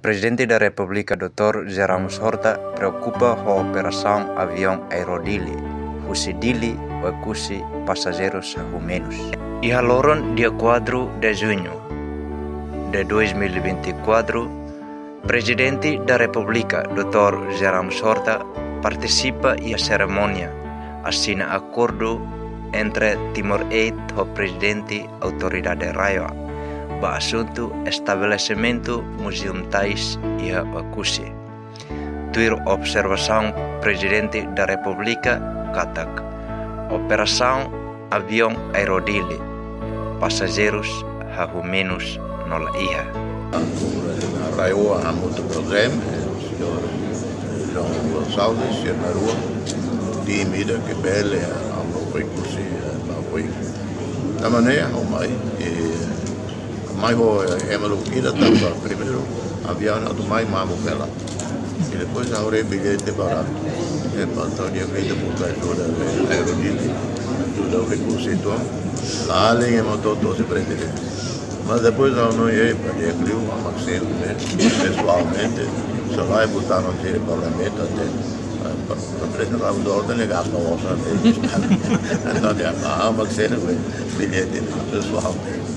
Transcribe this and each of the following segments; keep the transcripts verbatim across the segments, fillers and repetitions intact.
Prezidente da Repúblika doutór José Ramos Horta preokupa ho operasaun aviaun Aero Dili, husi Dili, Oekusi, pasajeirus hahú menus. Iha loron dia quatro de junho de dois mil e vinte e quatro, Prezidente da Repúblika doutór José Ramos Horta partisipa iha serimónia asina akordu entre Timor Air ho Prezidente Autoridade RAEOA ba asuntu estabelesimentu Museum Tais iha Oekusi. Tuir observasaun Prezidente da Repúblika katak operasaun aviaun Aero Dili, pasajeirus hahú menus no la iha. RAEOA hamutuk ho M, señór João Gonçalves, señór Marua, tim ida ke bele, amo Oekusi, ba Oekusi. Tanba ne'e, ha'u mai, eh, mai ho, eh, ema lubuk ida tanba primeiru aviaun atu mai mamuk hela. I depois ha'u haree billete baratu. Eh, para tau dia vinte por cento ajuda, eh, Aero Dili, ajuda Oekusi, entaun la alin ema to'o, to'o se prende. Mas depois ha'u hanoin, eh, para dia liu, ha'u mak selu, eh, pesoalmente, só vai botar no tire parlamentu até, eh, pa, pa presidentu Ramos Horta ne'e gasta osan, eh, entaun, eh, ha'u mak selu, eh, billete, eh, pesoalmente.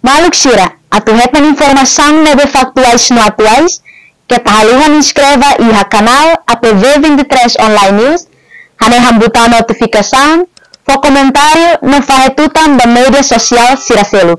Maluk sira, atu hetan informasaun ne'ebé faktuais no atuais, keta haluha inskreve iha kanál A T V vinte e três Online News, hanehan butaun notifikasaun, fó komentáriu no fahe tutan ba média sosiál sira seluk.